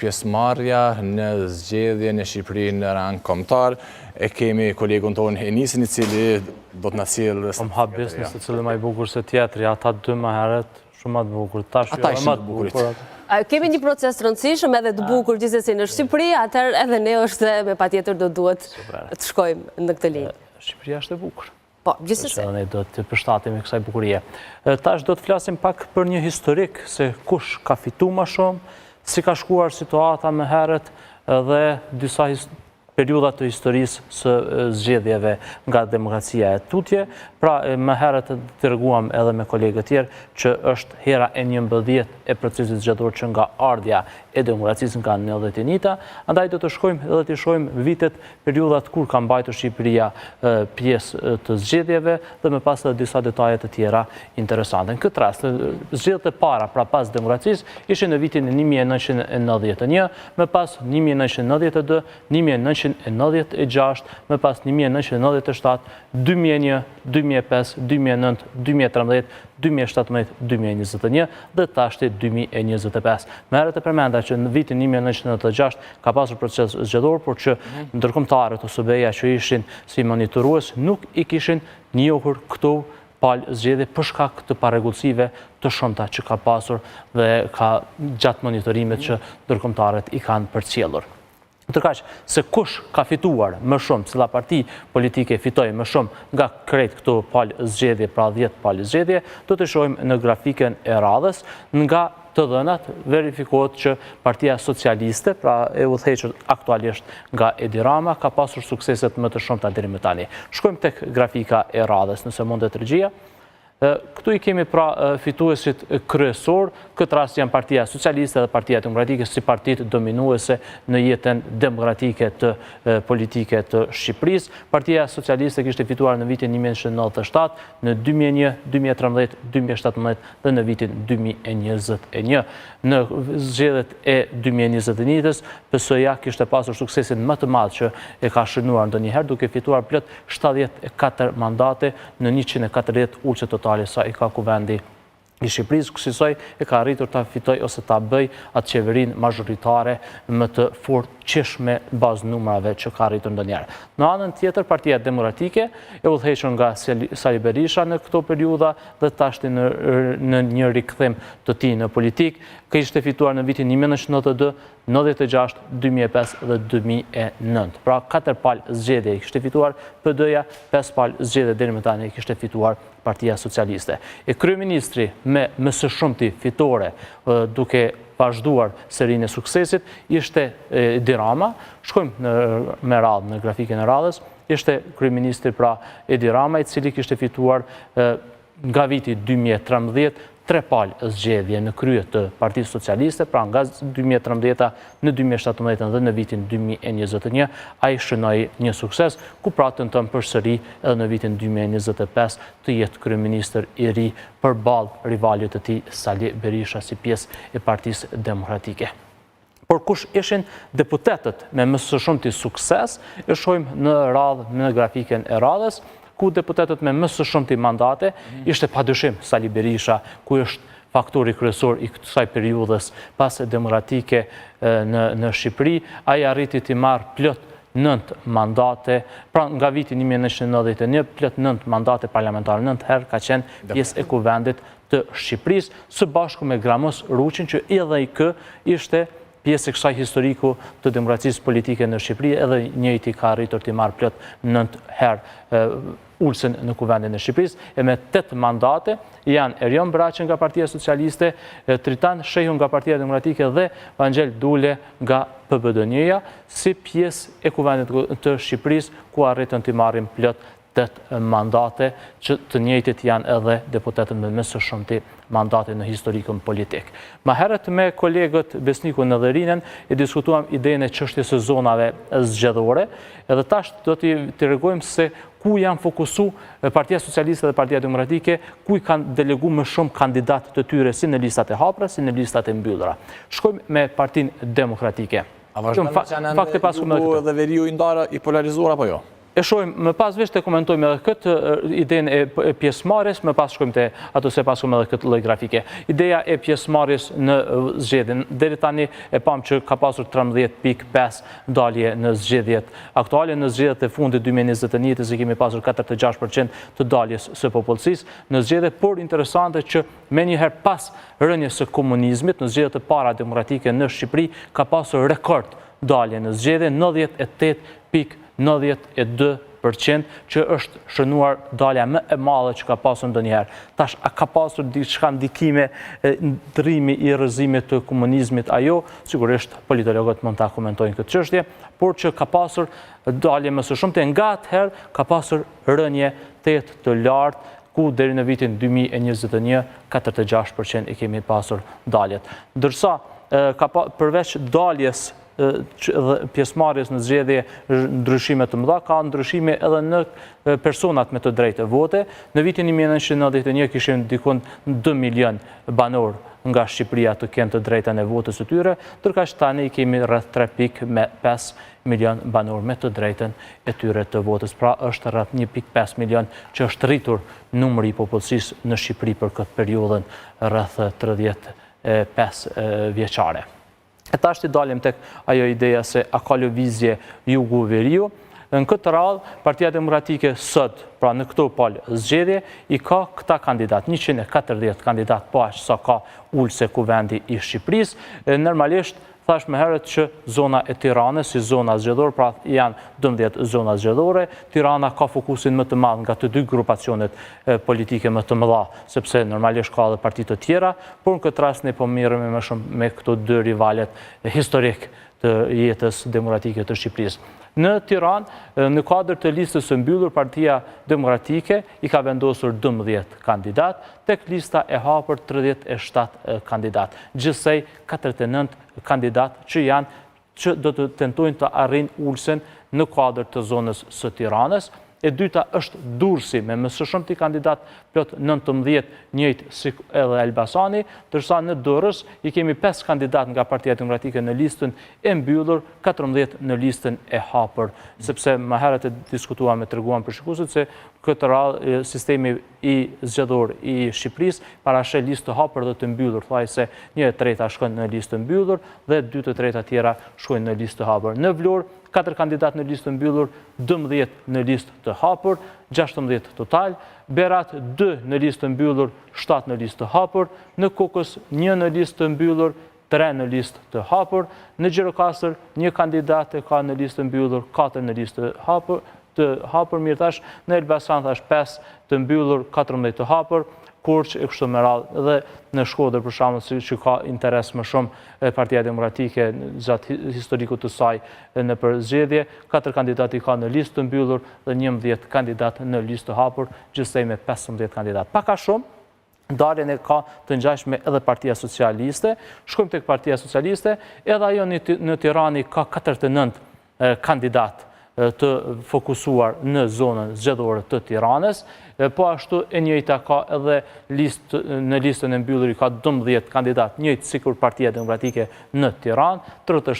është pjesëmarrja në zgjedhje në Shqipëri në rang kombëtar. E kemi kolegun tonë Enisin i cili do të na sjellë Po më habis nëse cili ma i bukur se tjetri, ata dy më herët shumë ma të bukur, tash jo edhe ma të bukur. Kemi një proces të rëndësishëm edhe të bukur gjithsesi në Shqipëri, atëherë edhe ne është me patjetër do duhet të shkojmë në këtë linjë. Shqipëria është e bukur. Po, gjithsesi. Edhe ne do të përshtatemi kësaj bukurie. Tash do të flasim pak për një historik se kush ka fitu ma shumë, si ka shkuar situata më herët dhe disa periudha të historisë së zgjedhjeve nga demokracia e tutje. Pra, më herët treguam edhe me kolegët tjerë që është hera e 11 e procesit zgjedhor që nga ardhja e demokracisë nga 91-ta, andaj do të shkojmë edhe të shohim vitet periudhat kur ka mbajtur Shqipëria pjesë të zgjedhjeve dhe më pas edhe disa detaje të tjera interesante. Në këtë rast, zgjedhjet e para pra pas demokracisë ishin në vitin 1991, më pas 1992, 1996, më pas 1997, 2001, 2005, 2009, 2013, 2017, 2021 dhe tashti 2025. Më herët e përmenda që në vitin 1996 ka pasur proces zgjedhor, por që mhm. ndërkombëtarët OSBE-ja që ishin si monitorues nuk i kishin njohur këto palë zgjedhje për shkak të parregullsive të shumta që ka pasur dhe ka gjatë monitorimit që ndërkombëtarët i kanë përcjellur. Ndërkaq, se kush ka fituar më shumë, cila parti politike fitoi më shumë nga krejt këto palë zgjedhje, pra 10 palë zgjedhje, do të shohim në grafikën e radhës, nga të dhënat verifikohet që Partia Socialiste, pra e udhëhequr aktualisht nga Edi Rama, ka pasur sukseset më të shumta deri më tani. Shkojmë tek grafika e radhës, nëse mundet regjia. Këtu i kemi pra fituesit kryesor, këtë rast janë Partia Socialiste dhe Partia Demokratike si partitë dominuese në jetën demokratike të politike të Shqipërisë. Partia Socialiste kishte fituar në vitin 1997, në 2001, 2013, 2017 dhe në vitin 2021. Në zgjedhjet e 2021-ës, PS-ja kishte pasur suksesin më të madh që e ka shënuar ndonjëherë, duke fituar plot 74 mandate në 140 ulëse totale sa i ka kuvendi i Shqipërisë, kësisoj e ka arritur ta fitojë ose ta bëjë atë qeverinë majoritare më të fortë qysh me bazë numrave që ka arritur ndonjëherë. Në anën tjetër, Partia Demokratike, e udhëhequr nga Sali Berisha në këto periudha dhe tashti në, në një rikthim të tij në politikë, kishte fituar në vitin 1992, 96, 2005 dhe 2009. Pra, katër palë zgjedhje i kishte fituar PD-ja, 5 palë zgjedhje deri më tani i kishte fituar Partia Socialiste. E kryeministri me më së shumti fitore duke vazhduar serinë e suksesit ishte Edi Rama. Shkojmë në, me radhë në grafikën e radhës. Ishte kryeministri pra Edi Rama i cili kishte fituar nga viti 2013 tre palë zgjedhje në krye të Partisë Socialiste, pra nga 2013 në 2017 dhe në vitin 2021, ai shënoi një sukses, ku pra tenton përsëri edhe në vitin 2025 të jetë kryeministër i ri përballë rivalit të tij Sali Berisha si pjesë e Partisë Demokratike. Por kush ishin deputetët me më së shumti sukses, e shohim në radhë në grafikën e radhës, ku deputetët me më së shumti mandate mhm. ishte padyshim Sali Berisha, ku është faktori kryesor i kësaj periudhës pas demokratike në, në Shqipëri, ai arriti t'i marrë plot 9 mandate, pra nga viti 1991, plot 9 mandate parlamentare, 9 herë ka qenë pjesë e kuvendit të Shqipërisë, së bashku me Gramoz Ruçin, që edhe i kë ishte pjesë e kësaj historiku të demokracisë politike në Shqipëri, edhe njëjti ka arritur t'i marrë plot 9 herë ulësen në kuvendin e Shqipërisë, e me 8 mandate janë Erion Braçe nga Partia Socialiste, Tritan Shehu nga Partia Demokratike dhe Vangjel Dule nga PBDNJ-ja, si pjesë e kuvendit të Shqipërisë, ku arritën t'i marrin plot 8 mandate, që të njëjtit janë edhe deputetët me më së shumti mandate në historikun politik. Ma herët me kolegët Besnikun edhe Rinën e diskutuam idenë e çështjes së zonave zgjedhore, edhe tash do t'i tregojmë se ku janë fokusu Partia Socialiste dhe Partia Demokratike, ku i kanë delegu më shumë kandidatë të tyre si në listat e hapura, si në listat e mbyllura. Shkojmë me Partinë Demokratike. A vazhdon me qenë jugu dhe veriu i ndarë i polarizuar apo jo? E shohim, më pas veç të komentojmë edhe këtë idenë e pjesëmarrjes, më pas shkojmë te ato se pasëm edhe këtë lloj grafike. Ideja e pjesëmarrjes në zgjedhje. Deri tani e pamë që ka pasur 13.5 dalje në zgjedhjet aktuale, në zgjedhjet e fundit 2021 se kemi pasur 46% të daljes së popullsisë në zgjedhje, por interesante që menjëherë pas rënies së komunizmit, në zgjedhjet e para demokratike në Shqipëri, ka pasur rekord dalje në zgjedhje 98.92% që është shënuar dalja më e madhe që ka pasur ndonjëherë. Tash, a ka pasur diçka ndikime ndrimi i rrëzimit të komunizmit ajo, sigurisht politologët mund ta komentojnë këtë çështje, por që ka pasur dalje më së shumti nga atëherë ka pasur rënie tejet të lartë ku deri në vitin 2021 46% i kemi pasur daljet. Ndërsa ka përveç daljes dhe pjesëmarrjes në zgjedhje ndryshime të mëdha, ka ndryshime edhe në personat me të drejtë vote. Në vitin 1991 kishim dikun 2 milion banorë nga Shqipëria të kenë të drejtën e votës së tyre, ndërkaq tani kemi rreth 3.5 milion banorë me të drejtën e tyre të votës. Pra është rreth 1.5 milion që është rritur numri i popullsisë në Shqipëri për këtë periudhën rreth 35 vjeçare. E tash të dalim tek ajo ideja se a ka lëvizje jugu-veriu. Në këtë radhë, Partia Demokratike sot, pra në këto palë zgjedhje, i ka këta kandidat, 140 kandidat, po aq sa ka ulëse kuvendi i Shqipërisë. Normalisht, thash më herët që zona e Tiranës, si zona zgjedhore, pra janë 12 zona zgjedhore, Tirana ka fokusin më të madh nga të dy grupacionet politike më të mëdha, sepse normalisht ka edhe parti të tjera, por në këtë rast ne po merremi më shumë me këto dy rivalet historik të jetës demokratike të Shqipërisë. Në Tiranë, në kuadër të listës së mbyllur, Partia Demokratike i ka vendosur 12 kandidat, tek lista e hapur 37 kandidat. Gjithsej 49 kandidat që janë që do të tentojnë të arrijnë ulësen në kuadër të zonës së Tiranës. E dyta është Durrësi me më së shumti kandidat plot 19 njëjtë si edhe Elbasani, ndërsa në Durrës i kemi 5 kandidat nga Partia Demokratike në listën e mbyllur, 14 në listën e hapur, sepse më herët e diskutuam e treguam për shikuesit se këtë radhë sistemi i zgjedhor i Shqipërisë parasheh listë të hapur dhe të mbyllur, thuajse 1/3 shkon në listë të mbyllur dhe 2/3 tjera shkojnë në listë të hapur. Në Vlorë, 4 kandidat në listë të mbyllur, 12 në listë të hapur, 16 total, Berat 2 në listë të mbyllur, 7 në listë të hapur, në Kukës 1 në listë të mbyllur, 3 në listë të hapur, në Gjirokastër një kandidat e ka në listë të mbyllur, 4 në listë të hapur, të hapur mirë tash, në Elbasan thash 5 të mbyllur, 14 të hapur, Korçë e kështu me radhë dhe në Shkodër për shembull si që ka interes më shumë e Partia Demokratike gjatë historikut të saj nëpër zgjedhje, 4 kandidat i ka në listë të mbyllur dhe 11 kandidat në listë të hapur, gjithsej me 15 kandidat. Pak a shumë, Daljen e ka të ngjashme edhe Partia Socialiste. Shkojmë tek Partia Socialiste, edhe ajo në Tiranë ka 49 kandidat të fokusuar në zonën zgjedhore të Tiranës. Po ashtu e njëjta ka edhe listë në listën e mbyllur i ka 12 kandidat, njëjtë sikur Partia Demokratike në Tiranë, 37.